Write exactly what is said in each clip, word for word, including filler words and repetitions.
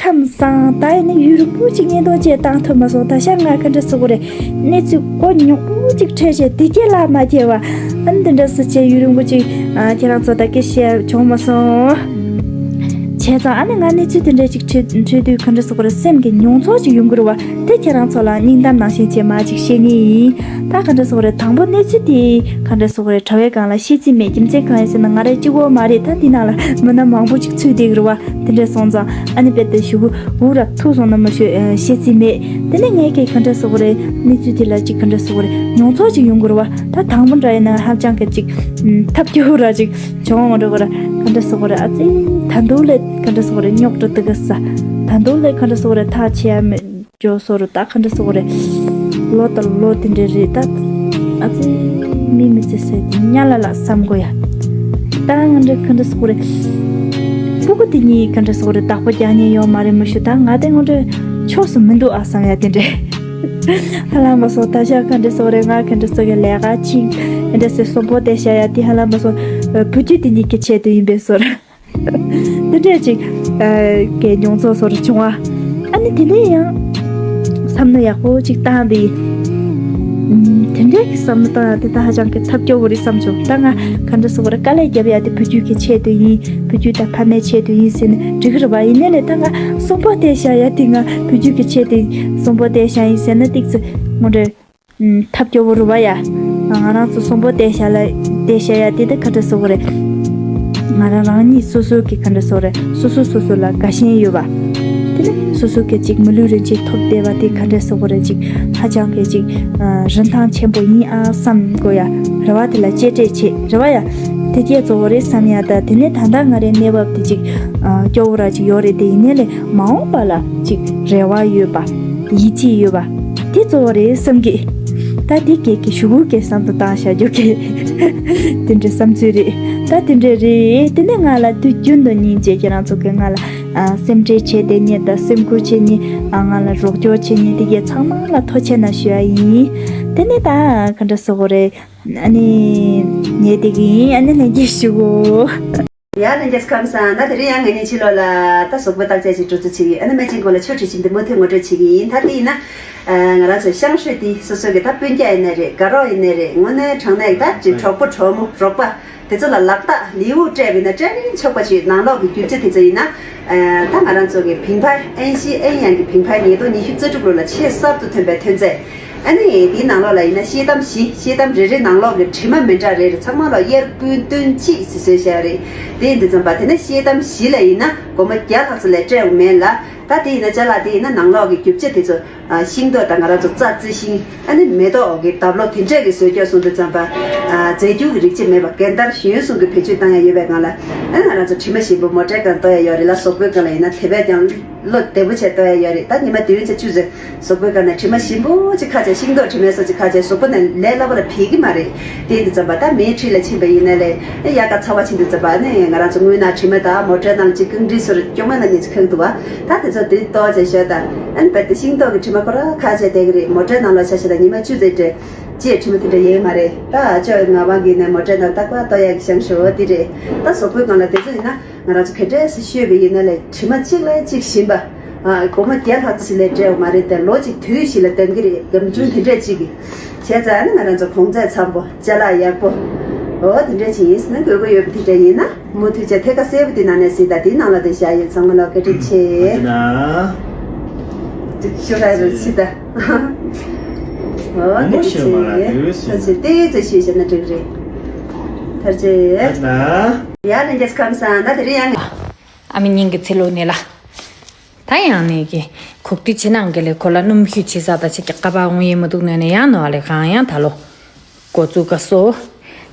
ཁམས་བཟང་། ད་ཡིན་ན་ཡུན་རིང་པོ་ཅིག་བརྙན་ཐུང་ཅིག་བཏང་ཐུབ་མ་སོང་། ད་ཤ་ང་ག་འདྲ་ཟེར་དགོས་རེད། གནས་ཚུལ་མགོ་རྙོག་པོ་ཅིག་འཕྲད་བྱས་དེ་སྐྱེ་ལ་མ་སྐྱེ་བ། ཨ་ནི་དེ་འདྲ་སུ་བྱས་ཡུན་རིང་པོ་ཅིག་ཨ་ཁྱེད་རང་ཚོ་ད་སྐད་བཤད་བྱུང་མ་སོང་། བྱས་ཙང་ཨ་ནི་ང་གནས་ཚུལ་དེ་འདྲ་ཅིག་འཕྲད་འཕྲད་དུས་ག་འདྲ་ཟེར་དགོས་རེད། སེམས་ཀྱི་མྱོང་ཚོར་ཅིག་ཡོང་གི་རེད་བ། དེ་ཁྱེད་རང་ཚོ་ལ་སྙིང་གཏམ་ནང་བཞིན་བྱས་མ་ཅིག་བཤད་ངེས་ཡིན། ད་ག་འདྲ་ཟེར་དགོས་རེད། དང་པོ་གནས་ཚུལ་དེ་ག་འདྲ་ཟེར་དགོས་རེད། དྲ་བའི་སྒང་ལ་བཤད་རྩིས་མེད། རྒྱུ་མཚན་གང་ཡིན་ཟེར་ན་ང་རང་གཅིག་པོ་མ་རེད། ད་འདི་ནང་ལ་མི་སྣ་མང་པོ་ཅིག་ཚུད་བསྡད་ཀྱི་རེད་བ། དེ་འདྲ་སོང་ཙང་ཨ་ནི་དཔེ་དེ་ཞུ་གུ་འུ་ར་ཐུག་སོང་ན་མ་ཞུ་ཨ་བཤད་རྩིས་མེད། དེ་ནས་ངས་ཀྱིས་ག་འདྲ་ཟེར་དགོས་རེད། གནས་ཚུལ་དེ་ལ་ཅིག་ག་འདྲ་ཟེར་དགོས་རེད། མྱོང་ཚོར་ཅིག་ཡོང་གི་རེད་བ། ད་དང་པོ་འདྲ་ཡིན་ན་ཧ་ཅང་གི་ཅིག་ཨམ་ཐབས་སྐྱོ་བོ་ར་ཅིག་བྱུང་འགྲོ་གི་རེད། ག་འདྲ་ཟེར་དགོས་རེད། ཨ་ཙི་ད་དུང་ལས་ག་འདྲ་ཟེར་དགོས་རེད། རྙོག་དྲ་དེ་ག་ས་ད་དུང་ལས་ག་འདྲ་ཟེར་དགོས་རེད། ཐག་ཆད་ཡ་མེད། སྐྱོ་སོ་རུ་ད་ག་འདྲ་ཟེར་དགོས་རེད། ལོ་དང་ལོ་དེ་འདྲ་རེད་ད། ཨ་ཙི་མི་མི་ཚེ་ཟེར་དེ་ཉ་ལ་ལ་བསམ་དགོས་ཡ། ད་ང་འདྲ་ག་འདྲ་ཟེར་དགོས་རེད། སྤུ་གུ་དེ་གཉིས་ག་འདྲ་ཟེར་དགོས་རེད། བདག་པོ་རྒྱག་མཁན་ཡོད་མ་རེད་མི་ཤེས། ད་ང་དེ་ང་འདྲ་ཆོགས་སུ་མི་འདུག་ཨ་བསམ་ཡ་དེ་འདྲ། ཧ་ལམ་པ་སོ་ད་ཤ་ག་འདྲ་ཟེར་དགོས་རེད། ང་ག་འདྲ་ཟེར་གི་ལས་ཀ་ཅིག་འདྲ་ཟེར་གསོན་པོ་དེ་བྱ་ཡ་དེ་ཧ་ལམ་པ་སོ་བུ་རྒྱུད་དེ་གཉིས་ཀྱི་ཆེད་དུ་ཡིན་པའི་བཟོ་འདྲ། དེ་འདྲས་ཅིག་ཨ་གི་མྱོང་ཚོར་སོར་བྱུང་བ། ཨ་ནི་དེ་ནས་ཡང་བསམ་བློ་ཡག་པོ་ཅིག་བཏང་བས། ཨམ་དེ་འདྲས་ཀྱི་བསམ་བློ་བཏང་ཡ་དེ་ད་ཧ་ཅང་གི་ཐབས་སྐྱོ་བོ་རེད་བསམ་བྱུང་། ད་ང་ག་འདྲ་ཟེར་དགོས་རེད། དཀའ་ལས་རྒྱབ་ཡ་དེ་བུ་རྒྱུད་ཀྱི་ཆེད་དུ་ཡིན། བུ་རྒྱུད་དང་ཕ་མའི་ཆེད་དུ་ཡིན་ཟེར་ནས་འགྲིག་གི་རེད་བ། ཡིན་ནའི་ལས་ད་ང་གསོན་པོ་བསྡད་བཞག་ཡ་དེ་ང་བུ་རྒྱུད་ཀྱི་ཆེད་དུ་གསོན་པོ་བསྡད་བཞག་ཡིན་ཟེར་ན་ཏིག་ཙི་ངོ་འདྲ། ཨུམ། ཐབས་སྐྱོ་བོ་རུ་བ་ཡ། ང་རང་ཚོ་གསོན་པོ་བསྡད་བཞག་ལ་བསྡད་བཞག་ཡ་དེ་ད་ག་འདྲ་ཟེར་དགོས་རེད། ང་རང་རང་ཉིད་སོ་སོ་གི་ག་འདྲ་ཟེར་དགོས་རེད། སོ་སོ་སོ་སོ་ལ་དགའ་ཞེན་ཡོད་པ། དེ་ནས་སོ་སོ་གི་ཅིག་མི་ལུས་རིན་ཆེན་ཐོབ་བསྡད་པ་དེ་ག་འདྲ་ཟེར་དགོས་རེད། ཅིག་ཧ་ཅང་གི་ཅིག་རིན་ཐང་ཆེན་པོ་ཡིན་ཨ་བསམ་དགོས་ཡ། རེ་བ་དེ་ལ་གཅེས་སྤྲས་བྱེད་རེ་བ་ཡ། དེ་སྐད་གཙོ་བོ་རེད་བསམ་ཡ། ད་དེ་ནས་ད་ལྟ་ང་རའི་གནས་བབ་དེ་ཅིག་སྐྱོ་བོ་ར་ཅིག་ཡོད་རེད། དེ་ཡིན་ནའི་ལས་མ་འོངས་པ་ལ་ཅིག་རེ་བ་ཡོད་པ། ཡིད་ཆེས་ཡོད་པ། དེ་གཙོ་བོ་རེད་བསམ་གི། ད་དེ་སྐད་ཀྱི་ཞུ་སྒོ་སྐད་བསམ་དུ་བཏང་བཞག་རྒྱུ་གི་དེ་འདྲའི་བསམ་ཚུལ་རེད། ད་དེ་འདྲ་རེད། དེ་ནས་ང་ལ་དུས་རྒྱུན་དུ་སྙིང་རྗེ་ཁྱེད་རང་ཚོ་གི་ང་ལ་ཨ་སེམས་ཁྲལ་བྱེད་བསྡད་མཁན་དང་སེམས་ཁུར་བྱེད་མཁན། ཨ་ང་ལ་རོགས་སྐྱོར་བྱེད་མཁན་དེ་གའི་ཚང་མ་ལ་ཐུགས་རྗེ་ཆེ་ཞུ་ཡ་ཡིན། དེ་ནས་ད་ག་འདྲ་ཟེར་དགོས་རེད། ཨ་ནི་ངས་དེ་གི་ཡིན། ཨ་ནི་ལྷན་རྒྱས་ཞུ་གོ། ཡ་ལྷན་རྒྱས་ཁམས་བཟང་། ད་དེ་རིང་ཡང་ངེད་གཉིས་ཕྱི་ལོགས་ལ་ད་གཟུགས་པོ་བརྟག་དཔྱད་ཅིག་འགྲོ་ཚུལ་བྱེད་ཀྱི་ཡིན། ཨ་ནི་སྨན་སྦྱིན་སྐོར་ལ་ཆོས་ཁྲིད་བཞིན་དུ་མུ་མཐུད་ངོ་སྤྲོད་བྱེད་ཀྱི་ཡིན། ད་དེ་ཡིན་ན་ང་རང་ཚོའི་ཤང་ཧྲུའེ་དེ་སོ་སོ་གི་ད་སྤུན་ཀྱག་ཡིན་ནའི་རེད། དགའ་རོགས་ཡིན་ནའི་རེད། དངོས་གནས་དྲང་གནས་ད་ཅིག་གྲོགས་པོ་གྲོགས་མོ་རོགས་པ་དེ་ཚོ་ལ་ལག་རྟགས་ལེའུ་སྤྲད་པ་ཡིན་ན་སྤྲད་རིན་ཆོག་པ་ཞིག་ནང་ལོགས་ཀྱི་རྒྱུ་ཆ་དེ་ཚོ་ཡིན་ན། ད་ང་རང་ཚོ་གི་བིང་ཕའི་ཨན་ཤི་ཨན་ཡང་གི་བིང་ཕའི་ཉིས་སྟོང་ཉི་ཤུ་རྩ་དྲུག་ལོ་ལ་ཆེས་གསར་དུ་ཐོན་པའི་ཐོན་རྫས། ཨ་ནི་དེའི་ནང་ལོགས་ལ་ཡིན་ན་ཤེལ་དམ་བཞི། ཤེལ་དམ་རེ་རེ་ནང་ལོགས་ཀྱི་དྲི་མ་མི་འདྲ་རེ་རེ་ཚང་མ་ལ་དབྱར་དགུན་སྟོན་དཔྱིད་ཟེར་བཟོས་བཞག་རེད། དེ་ཡིན་དུས་ཙམ་པ་དེ་ནས་ཤེལ་དམ་བཞི་ལ་ཡིན་ན་སྒོར་མོ་བརྒྱ་ལྷག་ཙམ་ལས་སྤྲད་དགོས་མེད་ལ། ད་དེ་ཡིན་ན་ཅ་ལག་དེ་ཡིན་ན་ནང་ལོགས་ཀྱི་རྒྱུ་ཆ་དེ་ཚོ་ཤིང་ཏོག་དང་ང་རང་ཚོ་རྩྭ་རྩི་ཤིང་། ཨ་ནི་མེ་ཏོག་གི་འདབ་ལོ་དེ་འདྲས་ཀྱི་བཟོས་རྒྱུ་སོང་དུས་ཙམ་པ། རྫས་འགྱུར་གྱི་རིགས་ཅིག་མེད་པ་རྒན་དར་གཞོན་གསུམ་གྱི་བེད་སྤྱོད་བཏང་ཡ་ཡོད་པའི་སྒང་ལ། ཨ་ནི་ང་རང་ཚོ་དྲི་མ་ཞིམ་པོ་མོ་ཊའི་སྒང་གཏོར་ཡ་ཡོད་རེད་ལ། གཟུགས་པོའི་སྒང་ལ་ཡིན་ན་དེ་བས་ཀྱང་བློ་བདེ་པོ་བྱས་གཏོར་ཡ་ཡོད་རེད། ད་ཉི་མ་བདུན་ཙམ་བཅུ་ཙམ་གཟུགས་པོའི་སྒང་ནས་དྲི་མ་ཞིམ་པོ་ཅིག་ཁ་བྱས། ཤིང་ཏོག་དྲི་མའི་བཟོ་ཅིག་ཁ་བྱས། གཟུགས་པོ་ནས་ལས་སླ་པོ་ལ་བྱེད་ཀྱི་མ་རེད། དེ་ཡིན་དུས་ཙམ་པ་ད་མིའི་འཁྲིས་ལ་ཕྱིན་པ་ཡིན་ན་ལས་ཨེ་དབྱར་ཁ་ཚ་བ་ཕྱིན་དུས་ཙམ་པ་ཨ་ནི་ང་རང་ཚོ་རྔུལ་ནག་དྲི་མ་དང་མོ་ཊའི་ནང་ལ་ཅིག་རྐང་དྲི་སོ་རུ་སྐྱོ་མ་ན་ཉིན་ཅིག་ཁེངས་འདུག་བ། ད་དེ་ཚོ་དེ་གཏོར་བྱས་ཤོག་ད། ཨ་ནི་རྦད་དེ་ཤིང་ཏོག་གི་དྲི་མ་ཁོ་རང་ཁ་བྱས་བསྡད་ཀྱི་རེད། མོ་ཊའི་ནང་ལ་ཆ་བཞག་ན་ཉི་མ་བཅུ་ཙམ་སྤྲད། ཅེས་དྲི་མ་དེ་འདྲ་ཡོད་མ་རེད། ད་ཨ་ཅོ་ང་དབང་གིས་ནས་མོ་ཊའི་ནང་རྟག་པར་གཏོར་ཡག་གི་བཞེངས་ཤོག་འོ་དེ་རེད། ད་གཟུགས་པོའི་སྒང་ལ་དེ་ཚོ་ཡིན་ན་ང་རང་ཚོ་ག་འདྲས་སེ་ཤོད་པ་ཡིན་ན་ལས་དྲི་མ་གཅིག་ལས་གཅིག་ཞིམ་པ། ཨ་སྒོར་མོ་བརྒྱ་ལྷག་ཙམ་ཞིག་ལས་སྤྲད་ཡོད་མ་རེད་དེ། ལོ་གཅིག་དུས་གཅིག་ལ་ལྡན་གྱི་རེད། སྒམ་ཆུང་དེ་འདྲས་གཅིག་གིས་བྱས་ཙང་ཨ་ནི་ང་རང་ཚོ་གོང་ཚད་འཚམ་པོ། ཅ་ལག་ཡག་པོ། འོ་དེ་འདྲ་ཅིག་ཡིན་ཟེར་ན་དགོས་མཁོ་ཡོད་པ་དེ་འདྲ་ཡིན་ན་མུ་མཐུད་བྱས་ཐད་ཀ་གསལ་པོ་དེ་ནང་ནས་གཟིགས་དང་། དེའི་ནང་ལ་དེ་བཞག་ཡོད། ཚང་མ་ལ་བཀའ་དྲིན་ཆེ། ཨ་ཅིག་ཤོག་ཁ་རུ་ཕྱི་ད། འོ་དེ་འདྲ་ཅིག་ཡིན། ཐར་ཆེ་དེ་ཚོ་ཤེས་བྱས་ན་འགྲིག་རེད། ཐར་ཆེ། ཡ་ལྷན་རྒྱས་ཁམས་བཟང་། ད་དེ་རིང་ཡང་ཨ་མའི་སྙིང་གི་ཚེ་ལོ་ནས་ལ། ད་ཡང་ནས་ཀྱི་ཁུག་ཏི་ཕྱི་ནང་གི་ལས་ཁོ་ལ་སྣུམ་ཤུད་ཕྱི་ས་ད་ཆེ་གི་ཀ་པ་འོང་ཡེ་མ་འདུག་ནས་ནས་ཡང་ནོ་ཨ་ལས་གང་ཡང་ད་ལོ་འགོ་བཙུགས་ག་སོ།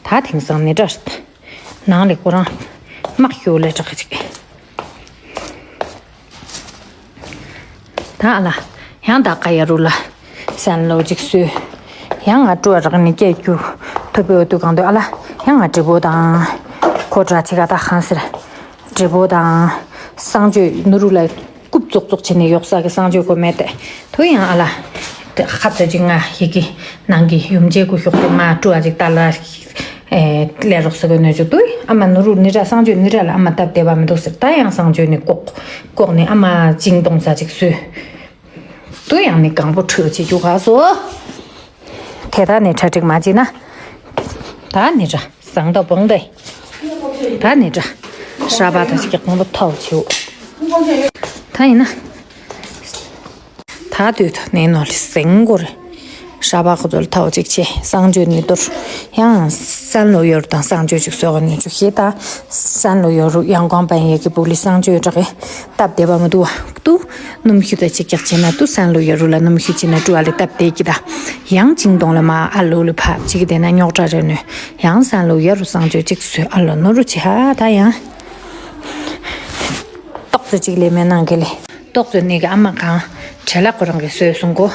ད་དེང་སང་ནི་འདྲ་ནང་ལས་ཁོ་རང་དམག་ཤོག་ལས་དྲག་ཅིག་ད་ཨ་ལ་ཡང་ད་ཀ་ཡ་རུ་ལ་སན་ལོ་ཅིག་སུས་ཡང་ང་སྤྲོ་བ་རག་ནས་སྐྱེ་རྒྱུ་ཐུབ་པའི་འོ་དུ་གང་དུ་ཨ་ལ་ཡང་ང་འབྲས་བུ་དང་ཁོ་དྲ་ཆེ་ག་ད་གང་ཟེར། འབྲས་བུ་དང་གསང་སྤྱོད་ནུ་རུ་ལ་རྐུབ་ཙོག་ཙོག་བྱས་ནས་ཡོག་ས་གི་གསང་སྤྱོད་གོ་མེད་དེ། ཐུ་ཡང་ཨ་ལ་ཁ་ཚ་ཅིག་ང་ཡི་གེ་ནང་གི་ཡུམ་ཆེ་གུ་ཤོག་དེ་མ་སྤྲོ་བ་ཅིག་ད་ལ། ཨེ་ལས་རོགས་ཟེར་གོ་ནོ་ཅིག་འདུག་ཨ་མ་ནུ་རུ་ནི་ར་གསང་སྤྱོད་ནི་ར་ལ་ཨ་མ་སྟབས་བདེ་བ་མི་འདུག་ཟེར། ད་ཡང་གསང་སྤྱོད་ནི་ལྐོག་ལྐོག་ནི་ཨ་མ་ཅིང་གཏོང་ས་ཅིག་བཟོས། དུ་ཡང་ནི་གང་པོ་ཁྲོད་བྱེད་རྒྱུ་ག་སོ། དེ་དག་ནི་གྲ་སྒྲིག་མ་བྱེད་ན། ད་ནི་ར་བཟང་ད་བང་ད། ད་ནི་ར་ཧྲ་པ་ད་ཅིག་གང་པོ་ཐའོ་བྱེད། ད་ཡིན་ན། ད་དུས་ད་ནི་ནོ་ལི་སེང་གོ་རེ། ཧྲ་པ་ཁོ་ཚོ་ལ་ཐའོ་ཅིག་བྱེད། གསང་སྤྱོད་ནི་དོར། ཡང་སན་ལོ་ཡོར་དང་གསང་སྤྱོད་ཅིག་བཟོ་ག་ནི་ཅུ་ཤེ་ད། སན་ལོ་ཡོར་ཡང་ཀོང་པན་ཡེ་གི་བུ་ལི་གསང་སྤྱོད་དྲག་གི་སྟབས་བདེ་བ་མི་འདུག་བ། ཏུ། སྣུམ་ཤུ་དང་ཅིག་ཀྱག་བྱས་ན་ཏུ་སན་ལུ་ཡ་རུ་ལ་སྣུམ་ཤུ་བྱས་ན་ཀྲུ་ཨ་ལི་སྟབས་བདེ་གི་ད། ཡང་ཅིང་གཏོང་ལ་མ་ཨ་ལུ་ལི་ཕབ་ཅིག་དེ་ན་རྙོག་དྲ་རེ་ནོས། ཡང་སན་ལུ་ཡ་རུ་གསང་སྤྱོད་ཅིག་བཟོས་ཨ་ལོ་ནོ་རུ་ཅི་ཧ་ད་ཡང་། ཏོག་ཙེ་ཅིག་ལས་མེད་ནང་གི་ལས། ཏོག་ཙེ་ནི་གི་ཨ་མ་གང་བྲེལ་ལ་ཁོ་རང་གི་བཟོས་སོང་གོ།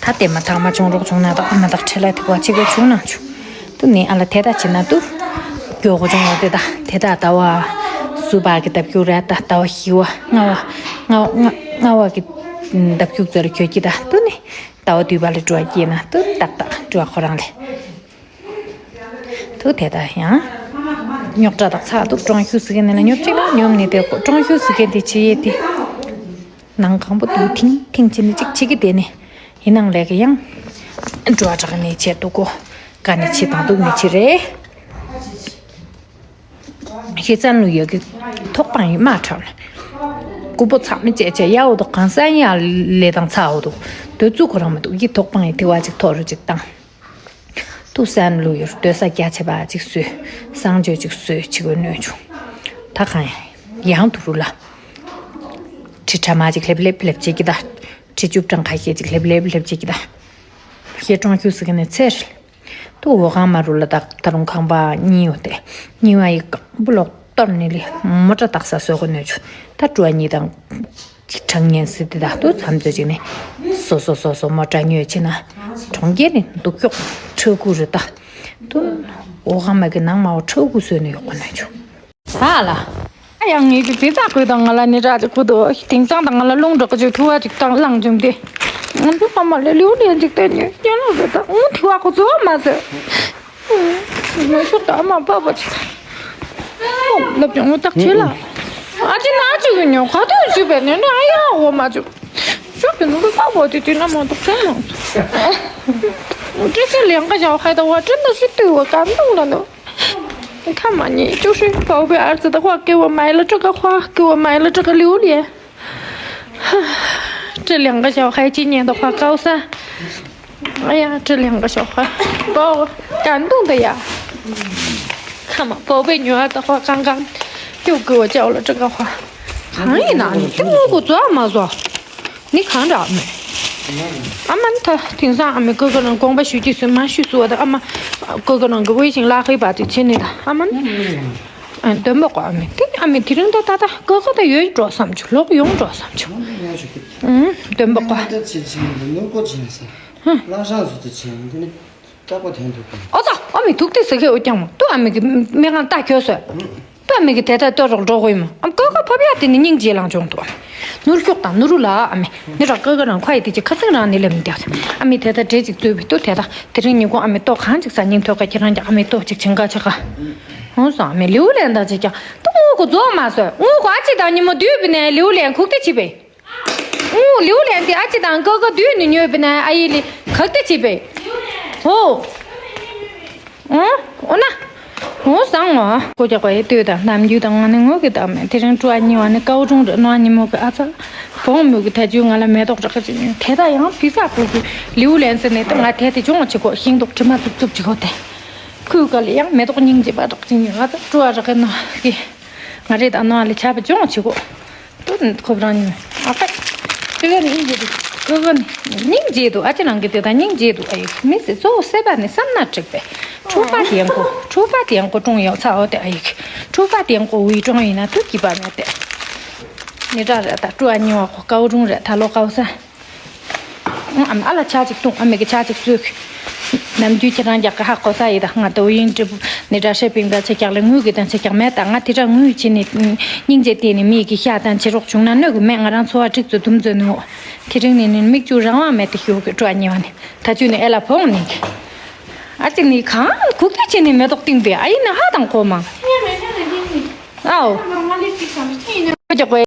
ད་དེ་མ་ཐག་མ་བྱུང་རོགས་བྱུང་ན་ད་ཨ་མ་དག་ཁྲེ་ལ་དེ་བ་གཅིག་པ་བྱུང་ན་ཆུ། ཏུ་ནི་ཨ་ལ་དེ་ད་བྱེད་ན་ཏུ། མགྱོགས་པོ་བྱུང་བ་དེ་ད་དེ་ད་ཟླ་བ་སུ་པ་གི་ལྡབ་རྒྱུག་རེད། ད་ཟླ་བ་བཞི་བ་ལྔ་བ་ལྔ་བ་ལྔ་བ་གི་ལྡབ་རྒྱུག་ཚོ་ལ་གྱོད་ཀྱི་ད་ཏུ་ནི་ཟླ་བ་བདུན་པ་ལ་འགྲོ་བ་སྐྱེས་ན་ཏུ་ཏག་ཏག་འགྲོ་བ་ཁོ་རང་ལས། ཐུག་དེ་ད་ཡང་། རྙོག་དྲ་དག་ཚགས་འདུག་ཀྲོང་ཤུ་ཟི་གི་ནི་ལ་ཉོབ་ཅིག་ལ་ཉོབ་ནི་དེ་ཀྲོང་ཤུ་ཟི་གི་འདི་ཅི་ཡེ་དེ། ནང་གང་པོ་འདུག་ཐིང་ཐིང་ཅི་ནི་ཅིག་ཅི་གི་དེ་ནི། ཡིན་ནང་ལས་གི་ཡང་། འགྲོ་བ་དྲག་ནི་ཆེ་འདུག་གོ། ཀ་ནི་ཆེ་དང་འདུག་ནི་ཆེ་རེད། ཤེས་ཙན་ལུ་ཡོད་གི། ཐོག་པང་ཡིན་མ་ཁྲབ་ནི། ཀུ་པོ་ཚགས་མི་བྱས་བྱས་ཡ་འོ་དོ་གང་ས་ཡ་ལས་དང་ཚ་འོ་དོ། དོ་བཙུགས་ཁོ་རང་མི་འདུག་ཡི་ཐོག་པང་ཡི་དེ་བ་ཅིག་ཐོག་རུ་ཅིག་བཏང་། ཏུ་སན་ལུ་ཡོར་སྡོད་ས་རྒྱ་ཆེ་བ་ཅིག་བཟོས། གསང་སྤྱོད་ཅིག་བཟོས་བྱེད་དགོས་ནོས་བྱུང་། ད་གང་ཡང་ཡང་དུ་རུ་ལ། ཁྲི་ཁྲ་མ་ཅིག་ལེབ་ལེབ་ལེབ་བྱེད་ཀྱི་ད། ཁྲི་བཅུ་གྲངས་ཁ་ཤས་ཅིག་ལེབ་ལེབ་ལེབ་བྱེད་ཀྱི་ད། ཤེས་ཀྲོང་ཁྱུ་ཟིག་ནས་ཚེ་རེད། ཏུ་འོ་ཁང་མ་རུ་ལ་ད་ད་རུང་ཁང་པ་གཉིས་ཡོད་དེ། གཉིས་པ་ཡི་སྐམ་པོ་ལོག་གཏོར་ནི་ལི་མོ་ཊ་བཏགས་ས་བཟོ་དགོས་ནོས་བྱུང་། ད་ཀྲུ་བ་གཉིས་དང་། ཅིག་གྲངས་ངན་སྲིད་དེ་དག་ཏུ་མཚམས་ཚོད་ཅིག་ནས་སོ་སོ་སོ་སོ་མོ་ཊ་ཉོས་ཕྱིན་ན་གྲོང་ཁྱེར་ནས་འདུག་ཀྱོག་ཁྲོ་ཀུ་རུ་ལྟ་ཏུ་འོ་ཁང་མ་གི་ནང་མ་འོ་ཁྲོ་ཀུ་བཟོས་ནས་ཡོད་པ་ན་ཆུ། ཧ་ལ། ཡང་ངེད་ཀྱི་བི་ཛ་ཁོས་དང་ང་ལ་ནི་ར་ཅིག་ཁུ་དོ་དེང་སང་དང་ང་ལ་རླུང་འགྲོ་གི་ཅིག་ཐུ་བ་ཅིག་བཏང་བླངས་བྱུང་སྟེ། ང་ཚོ་ཕ་མ་ལས་ལིའུ་ལན་ཅིག་བསྟན་ཉོས་སྐྱེ་ལོ་བཟོ་དང་ངུ་ཐི་བ་ཁོ་ཚོ་མ་ཟེར། ངོ་ཤུགས་དང་ཨ་མ་པ་པ་ཅིག་ལབ་ཀྱང་ངོ་ཐག་ཆོད་ལ། ཨ་ཅེ་ན་ཅིག་གི་ཉོ་ག་དུས་ཅིག་པའི་ནས་ནི་ཨ་ཡ་འོ་མ་ཅིག་ཤུགས་ཀྱི་ནུ་གི་པ་པ་ཅིག་དུས་ན་མ་གཏོགས་ཚང་མ། ཀྲི་ཀི་ལེང་ཀ་ཞའོ་ཧའེ་ད་བ་ཀྲི་ན་ཤི་ཏུ་བ་ཀ་འདུག་ལ་ནོ། ཁ་མ་ཉེ་ཅོ་ཧྲི་པའོ་པའི་ཨར་ཙི་ད་ཧོ་ཀེ་བ་མའི་ལ་ཀྲི་ཀ་ཧོ་ཀེ་བ་མའི་ལ་ཀྲི་ཀ་ལིའུ་ལི། ཀྲི་ལེང་ཀ་ཞའོ་ཧའེ་ཅི་ཉེ་ད་ཧོ་ཀའོ་ས། ཨ་ཡ་ཀྲི་ལེང་ཀ་ཞའོ་ཧ། པའོ་ཀ་འདུག་ད་ཡ། ཁ་མ་པའོ་པའི་ཉོ་ཨ་ད་ཧོ་ཀང་ཀང་། ཀྱོ་ཀེ་བ་ཅའོ་ལ་ཀྲི་ཀ་ཧོ། གང་ཡིན་ན་ནི་ཏི་མོ་གོ་ཙོ་མ་ཟོ། ནི་གང་འདྲ་མེད། ཨ་མ་ནི་ད་དེང་སང་ཨ་མའི་ཀོ་ཀོ་རང་དགོངས་པ་ཞུ་རྒྱུ་སུ་མ་ཞུ་སུ་བ་ད་ཨ་མ་ཀོ་ཀོ་རང་གི་ཝེ་ཞིང་ལ་ཧི་བ་དེ་བྱེད་ནི་ད་ཨ་མ་ནི། ཨ་འདོན་པ་གོ་ཨ་མའི་དེ་ཨ་མའི་དེ་རིང་ད་ད་ད་ཀོ་ཀོ་ད་ཡོད་འགྲོ་བསམ་བྱུང་ལོག་ཡོང་འགྲོ་བསམ་བྱུང་། ཨུམ་འདོན་པ་གོ། ཨ་ཙ་ཨ་མའི་ཀོ་ཀོ་ཅི་ཡིན་ས། ལ་ཧྲང་སུ་ཏུ་ཆེ་ཡང་དེ་ནི་སྐྲག་པ་དོན་ཐུབ་པ། ཨོ་ཙ་ཨ་མའི་ཐུག་དེ་ཟེར་གི་འོ་ཀྱང་མོ་ཏུ་ཨ་མའི་གི་མེ་གང་ལྟ་ཁྱོད་སོ། པ་མི་གི་དེ་ལྟར་ལྟོས་རོགས་འགྲོ་དགོས་མོ། ཨམ་ཀོ་ཀོ་ཕབ་ཡ་དེ་ནི་སྙིང་རྗེ་ལངས་བྱུང་འདུག་ནུར་ཤོག་དང་ནུ་རུ་ལ་ཨ་མི་ནི་ར་ཀོ་ཀོ་རང་ཁ་ཡི་དེ་ཅི་ཁ་སིང་རང་ནི་ལེམ་འདེགས། ཨ་མི་དེ་ལྟར་འདྲེ་ཅིག་བཙོས་པའི་ཏོ་དེ་དག་དེ་རིང་ཉིན་གུང་ཨ་མི་ཏོ་གང་ཅིག་ས་སྙིང་ཐོད་ཀ་ཁྱེད་རང་ཀྱང་ཨ་མི་ཏོ་ཅིག་བྱིན་ག་ཆ་ག་ཧོན་སོང་ཨ་མི་ལིའུ་ལན་དང་ཅིག་ཀྱང་ཏོ་ངུ་གོ་རྫོགས་མ་སོས་ངུ་གོ་ཨ་ཅི་དང་ཉིན་མོ་དུས་པི་ནས་ལིའུ་ལན་ཁུག་ཏི་ཆི་པེ། ཨུ་ལིའུ་ལན་དེ་ཨ་ཅི་དང་ཀ་ཀ་དུས་ནི་ཉོས་པ་ན་ཨ་ཡི་ལི་ཁག་ཏི་ཅི་པེ། ཧོ། ཨོ་ཨོ་ན། ཨོ་བཟང་ངོ་ཨ། ཀོ་རྒྱག་པ་ཡི་ལྟོས་དང་ནམ་རྒྱུན་དང་ང་ནི་ངོ་གི་དག་མེད་དེ་རིང་ཀྲུ་ཨ་གཉིས་བ་ནི་ཀའོ་ཀྲུང་རེད་ནོ་ཨ་ཉི་མོ་གི་ཨ་ཚ། བོང་མོ་གི་ཐ་ཇུ་ང་ལ་མེ་ཏོག་རག་གི་ཅི་ཉོས་དེ་དག་ཡང་ཕི་ས་ཕུ་གི་ལིའུ་ལན་ཟེར་ནས་ཏི་ང་དེ་དེ་ཅུང་ཆི་གོ་ཤིང་ཏོག་དྲི་མ་རྩུབ་རྩུབ་ཅི་གོ་དེ། ཁུའུ་ཀ་ལི་ཡང་མེ་ཏོག་སྙིང་རྗེ་པ་རག་ཅི་ཉོས་ཨ་ཚ་ཀྲུ་ཨ་རག་གི་ནོ་གི། ང་རེད་ཨ་ནོ་ཨ་ལི་ཆ་པ་ཅུང་ཆི་གོ། ཏུ་ཁོ་རང་ཉོས། ཨ་ཕ། ཅི་ག་ནི་སྙིང་རྗེ་འདུག་ཀོ་ཀོ་ནི་སྙིང་རྗེ་འདུག་ཨ་ཅེ་ནང་གི་དེ་དང་སྙིང་རྗེ་འདུག་ཨ་ཡིག་མི་སི་གཙོ་བོ་སེ་པ་ནི་བསམ་ན་འགྲིག་པས། ཕྲུ་པ་དེ་ཡང་ཀོ་ཕྲུ་པ་དེ་ཡང་ཀོ་ཀྲུང་ཡོད་ཚ་འོ་དེ་ཨ་ཡིག་ཕྲུ་པ་དེ་ཡང་ཀོ་ཝི་ཀྲུང་ཡིན་ན་ཏུ་གི་པ་མེད་དེ། ནི་དྲ་རེད་ད་ཀྲུ་ཨ་ཉི་བ་ཁོ་ཀའོ་ཀྲུང་རེད་ད་ལོ་ཀའོ་ས། ཨ་མ་ཨ་ལ་ཆ་ཅིག་བཏུང་ཨ་མེ་གི་ཆ་ཅིག་གསོས། ནམ་རྒྱུན་ཁྱེད་རང་རྒྱག་གི་ཧ་གོ་ས་ཡི་ད་ང་ཏོ་ཡིན་ཀྲི་པུ་ནི་དྲ་ཧྲེ་པིང་ད་ཆེ་རྒྱག་ལ་དངུལ་གི་དང་ཆེ་རྒྱག་མེད་ད་ང་དེ་དྲ་དངུལ་ཆེ་ནི་སྙིང་རྗེ་བལྟས་ནི་མི་གི་ཤ་དང་བྱེད་རོགས་བྱུང་ན་གནོད་གི་མེད་ང་རང་འཚོ་བ་ཀྲིག་ཙོ་དུམ་ཙོ་ནི་འོ། དེ་རིང་ནི་ནི་མིག་ཆུ་རང་དབང་མེད་དེ་ཤོག་གི་སྤྲོ་ཉེ་བ་ནི་ད་ཆུ་ནི་ཨེ་ལ་ཕོང་ནི་གི། ཨ་ཅེ་ནི་གང་ཁུག་ཀྱི་ཆེ་ནི་མེ་ཏོག་ཏིང་པེ་ཨ་ཡིན་ན་ཧ་དང་གོ་མ། ངས་མེ་ཏོག་ནི་ཏིང་པེ། ཨའོ། ང་ལི་ཏིག་དང་ཏིང་ནི། ཁོ་ཅག་གོ།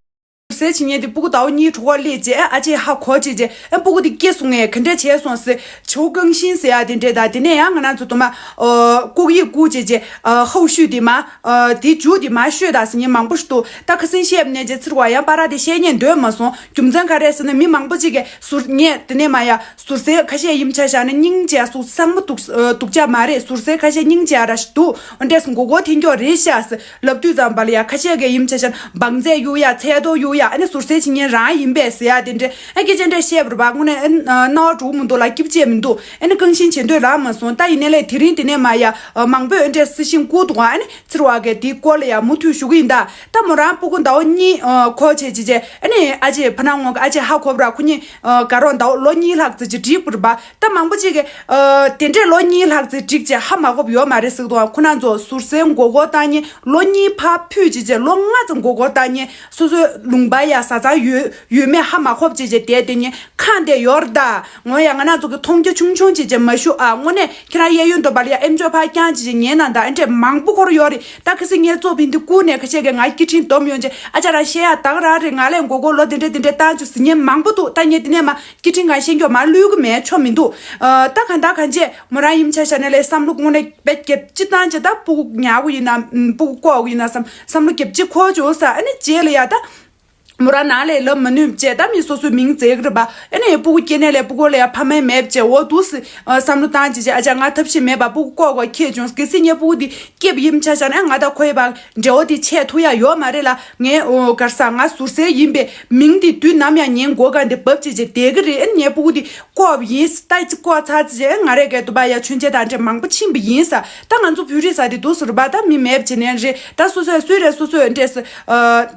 ཟུར་ཟའི་བྱེད་ཉན་དེ་སྤུ་གུ་ཟླ་བ་གཉིས་དྲུག་པ་སླེབས་རྗེས་ཨ་ཅེ་ཧ་གོ་བྱས་རྗེས་ཨ་སྤུ་གུ་དེ་སྐྱེས་སོང་ངས་ག་འདྲས་བྱས་སོང་ཟེར། ཆའོ་ཀང་ཤིན་ཟེར་ཡ་དེ་འདྲས་དང་དེ་ནས་ཡང་ང་རང་ཚོ་དུ་མ་ཨོ་ལྐོག་གཡས་བསྐུར་བྱས་རྗེས་ཨ་ཧའོ་ཤུས་དེ་མ་ཨ་དེ་མཇུག་དེ་མ་ཤོད་དང་ཟེར་མཁན་མང་པོ་ཞིག་འདུག་ད་ཁ་སང་བཤད་པ་ནས་རྗེས་ཚིར་བ་ཡང་པ་ར་དེ་བཤད་ཉན་འདོད་མ་སོང་། རྒྱུ་མཚན་ག་རེ་ཟེར་ན་མི་མང་པོ་ཅིག་གིས་ཟུར་ངས་དེ་ནས་མ་ཡ་ཟུར་ཟའི་ཁ་ཤས་ཡིན་ཆ་བཞག་ན་སྙིང་རྗེ་སོགས་བསམ་བློ་སྡུག་སྡུག་ཅག་མ་རེད། ཟུར་ཟའི་ཁ་ཤས་སྙིང་རྗེ་ཨ་ར་ཞིག་འདུག་འདྲས་མགོ་སྐོར་འཐེན་ཀྱོག་རེད་ཤག་ཟེར་ལབ་དུས་ཙམ་པ་ལ་ཡ་ཁ་ཤས་ཀྱིས་ཡིན་ཆ་བཞག་ན་བང་རྩལ་གཡུག་ཡ་ཚལ་ཏོག་གཡུག་ཡ་ཨ་ནི་ཟུར་ཟའི་བྱེད་ཉན་རང་ཡིན་པས་ཟེར་ཡ་དེ་འདྲས་ཨ་སྐད་ཆ་འདྲས་བཤད་པར་བ་དངོས་གནས་ཨ་རྣ་བ་འགྲོ་གི་མི་འདུག་ལ་སྐྱིད་པ་ཅེས་མི་འདུག་ཨ་ནི་རྐང་བཞིན་བྱེད་འདོད་རག་མ་སོང་། ད་ཡིན་ནའི་ལས་དེ་རིང་དེ་ནས་མ་ཡ་མང་པོས་ཨ་འདྲས་གསལ་བཤད་བསྐུར་འདུག་ཨ་ནི་ཚིར་བ་གས་དེའི་སྐོར་ལ་ཡ་མུ་མཐུད་ཞུ་གི་ཡིན། ད་ད་མོ་རང་སྤུ་གུ་ཟླ་བ་གཉིས་ཨ་འཁོར་བྱས་ཅི་བྱས་ཨ་ནི་ཨ་ཅེ་ཕ་ནང་ངོ་གི་ཨ་ཅེ་ཧ་གོ་བ་ར་ཁོ་གཉིས་ཨ་དགའ་རོགས་ཟླ་བ་ལོ་གཉིས་ལྷག་ཙམ་ཅིག་འགྲིག་པར་བ། ད་མང་པོ་ཅིག་གིས་ཨ་དེ་འདྲས་ལོ་གཉིས་ལྷག་ཙམ་འགྲིག་བྱས་ཧ་མ་གོ་བ་ཡོད་མ་རེད་ཟེར་གི་འདུག་ཁོ་རང་ཚོ་ཟུར་ཟའི་མགོ་སྐོར་བཏང་མཁན་ལོ་གཉིས་ཕར་ཕུད་ཅི་བྱས་ལོ་ལྔ་ཙམ་མགོ་སྐོར་བཏང་མཁན་སོ་སོའི་ལུང་པ་ཡ་བཟའ་ཚང་ཡོད་ཡོད་མེད་ཧ་མ་གོ་བ་ཅི་བྱས་བསྡད་བསྡད་མཁན་ཁག་འདས་ཡོད་རེད་ད། ངོ་ཡ་ང་རང་ཚོ་གི་མཐོང་རྒྱ་ཆུང་ཆུང་ཅིག་ཅིག་མ་ཞུ་ཨ། དངོས་གནས་ཁྱེད་རང་གཡས་གཡོན་དུ་བ་ལ་ཡ་ཨེམ་ཅོག་ཕར་རྐྱང་ཅིག་ཅིག་ཉན་ན་ད་ཨེ་འདྲས་མང་པོ་འཁོར་ཡོད་རེད། ད་ཁ་སང་ངས་གཙོ་ཕིན་དེ་བསྐུར་ནས་ཁ་ཤས་ཀྱིས་ང་སྐད་འཕྲིན་སྡོམ་ཡོང་རྗེས་ཨ་ཅག་རང་བཤད་ཡ་ད་ག་རང་རེད། ང་ལས་མགོ་སྐོར་ལོ་དེ་འདྲས་དེ་འདྲས་བཏང་བཅུག་ཟེར་མཁན་མང་པོ་འདུག་ད་ངས་དེ་ནས་མ་སྐད་འཕྲིན་གང་བཤད་མགྱོགས་མ་བླུག་གི་མེད་ཆོ་མི་འདུག་ཨ། ད་གང་ལྟར་གང་བྱས་མོ་རང་ཡིན་ཆ་བཞག་ནས་ལས་བསམ་བློ་དངོས་གནས་དཔེ་རྒྱབ་ཅིག་བཏང་རྗེས་ད་སྤུ་གུ་ཉར་གི་ཡིན་ན་སྤུ་གུ་བཀོག་གི་ཡིན་ན་བསམ་བསམ་བློ་རྒྱབ་ཅིག་འཁོར་བཅུག་ས་ཨ་ནི་རྗེས་ལ་ཡ་ད། མོ་རང་ནང་ལས་ལབ་མ་ནུས་བྱས་ད་མི་སོ་སོའི་མིང་བརྗེ་གི་རེད་པ། ཨ་ནི་སྤུ་གུ་སྐྱེ་ནས་ལས་སྤུ་གུ་ལ་ཡ་ཕ་མ་མེད་བྱས་འོ་འདུག་སེ་བསམ་བློ་བཏང་བྱས་བྱས་ཨ་ཅག་ང་ཐབས་ཤེས་མེད་པ་སྤུ་གུ་ལྐོག་གོ་ཁྱེད་བྱུང་གལ་སྲིད་ངའི་སྤུ་གུ་འདི་སྐྱེས་པ་ཡིན་ཆ་བཞག་ན་ང་དང་ཁོའི་བར་འབྲེལ་བ་འདི་ཆད་ཐུབ་ཡ་ཡོད་མ་རེད་ལ། ངས་འོ་གར་ས་ང་ཟུར་སེ་ཡིན་པའི་མིང་འདི་དུས་ནམ་ཡང་ངའི་མགོ་སྒང་འདི་བབས་བྱས་བྱས་བསྡད་གི་རེད། ཨ་ནི་ངའི་སྤུ་གུ་འདི་ལྐོག་ཡིན་ད་ཅི་ལྐོག་ཚར་ཅི་བྱས་ང་རས་གས་དུ་བ་ཡ་མཆོད་མཇལ་དང་འདྲ་མང་པོ་ཕྱིན་པ་ཡིན་ས། ད་ང་ཚོ་བོད་རིགས་ས་དེ་འདུག་ཟེར་བ་ད་མི་མེད་བྱེད་ནས་རེད། ད་སོ་སོས་སུས་རེད་སོ་སོས་འདྲས་ཟེར།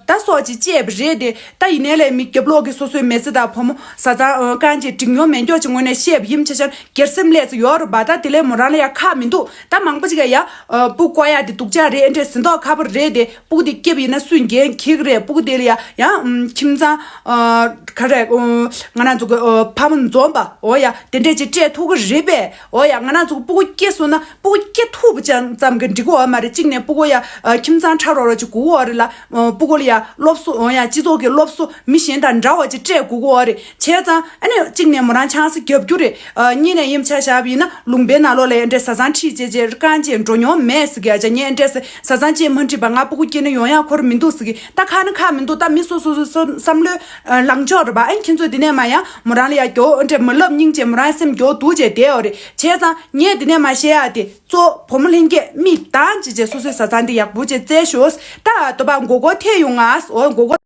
ད་སོགས་ཀྱི་བཅས་པ་རེད་དེ། ད་ཡིན་ནའི་ལས་མི་རྒྱབ་ལོག་གི་སོ་སོའི་མི་ཚེ་དང་བུ་མོ་བཟའ་ཚང་རྐང་རྗེས་འགྲིག་མྱོང་མེད་མགྱོགས་ཀྱི་ངོས་ནས་བཤད་པ་ཡིན་ཆ་ཆ་སྒེར་སེམས་ལས་ཚོ་ཡོད་རེད་པ། ད་དེ་ལས་མོ་རང་ལ་ཡ་ཁག་མི་འདུག་ད་མང་པོ་ཅིག་ཡ་ཡ་སྤུ་བཀོག་ཡ་དེ་སྡུག་ཅག་རེད་འདྲས་ཟིན་ཐོག་ཁ་པོ་རེད་དེ། སྤུ་གུ་དེ་སྐྱེས་པ་ཡིན་ན་སུས་འགན་འཁྱེར་གི་རེད། སྤུ་གུ་དེ་ལ་ཡ་ཡ་ཁྱིམ་ཚང་ག་རེ་ང་རང་ཚོ་གི་ཕ་མ་འཛོམས་པ་འོ་ཡ་དེ་འདྲས་ཅིག་སྤྲད་ཐུབ་གི་རེད་པས། འོ་ཡ་ང་རང་ཚོ་སྤུ་གུ་སྐྱེས་སོང་ན་སྤུ་གུ་སྐྱེ་ཐུབ་པ་ཅན་ཙམ་གྱི་འགྲིག་གི་ཡོད་མ་རེད། གཅིག་ནས་སྤུ་གུ་ཡ་ཁྱིམ་ཚང་ཁྲ་རོག་རོག་ཅིག་དགོས་ཀྱི་ཡོད་རེད་ལ། སྤུ་གུ་ལ་ཡ་སློབ་གསོ་འོ་ཡ་སྤྱི་ཚོགས་ཀྱི་སློབ་གསོ་མི་གཞན་དང་འདྲ་བ་ཅིག་སྤྲད་དགོས་ཀྱི་ཡོད་རེད། བྱས་ཙང་ཨ་ནི་གཅིག་ནས་མོ་རང་ཆང་ས་རྒྱབ་རྒྱུ་རེད། གཉིས་ནས་ཡིན་ཆ་བཞག་པ་ཡིན་ན་ལུང་པའི་ནང་ལོགས་ལ་ཡ་འདྲས་བཟའ་ཚང་ཁྲིད་བྱས་བྱས་རྐང་རྗེས་འགྲོ་མྱོང་མེད་ཟེར་གི་ཡ་ཅག་ངས་འདྲས་བཟའ་ཚང་ཅིག་མ་ཁྲིད་པ་ང་སྤུ་གུ་སྐྱེས་ན་ཡོང་ཡ་ཁོར་མི་འདུག་ཟེར་གི་ད་ཁག་ན་ཁག་མི་འདུག་ད་མི་སོ་སོ་སོ་སོ་བསམ་བློའི་ལངས་ཕྱོགས་རེད་པ། ཨ་ནི་ཁྱེད་ཚོས་འདི་ནས་མ་ཡ་མོ་རང་ལ་ཡ་རྒྱོ་འདྲས་མ་ལབ་སྙིང་རྗེ་མོ་རང་སེམས་རྒྱོ་འདུག་བྱས་བསྡད་ཡོད་རེད། བྱས་ཙང་། ངས་འདི་ནས་མ་བཤད་ཡ་དེ་གཙོ་བོ་མོ་ལྷན་རྒྱས་མིག་གདངས་བྱས་བྱས་སོ་སོའི་བཟའ་ཚང་འདི་ཡག་པོ་བྱས་བཙལ་ཤོག་ད་དོ་པ་མགོ་སྐོར་ཐེབས་ཡོང་ང་འོ་མགོ་སྐོར་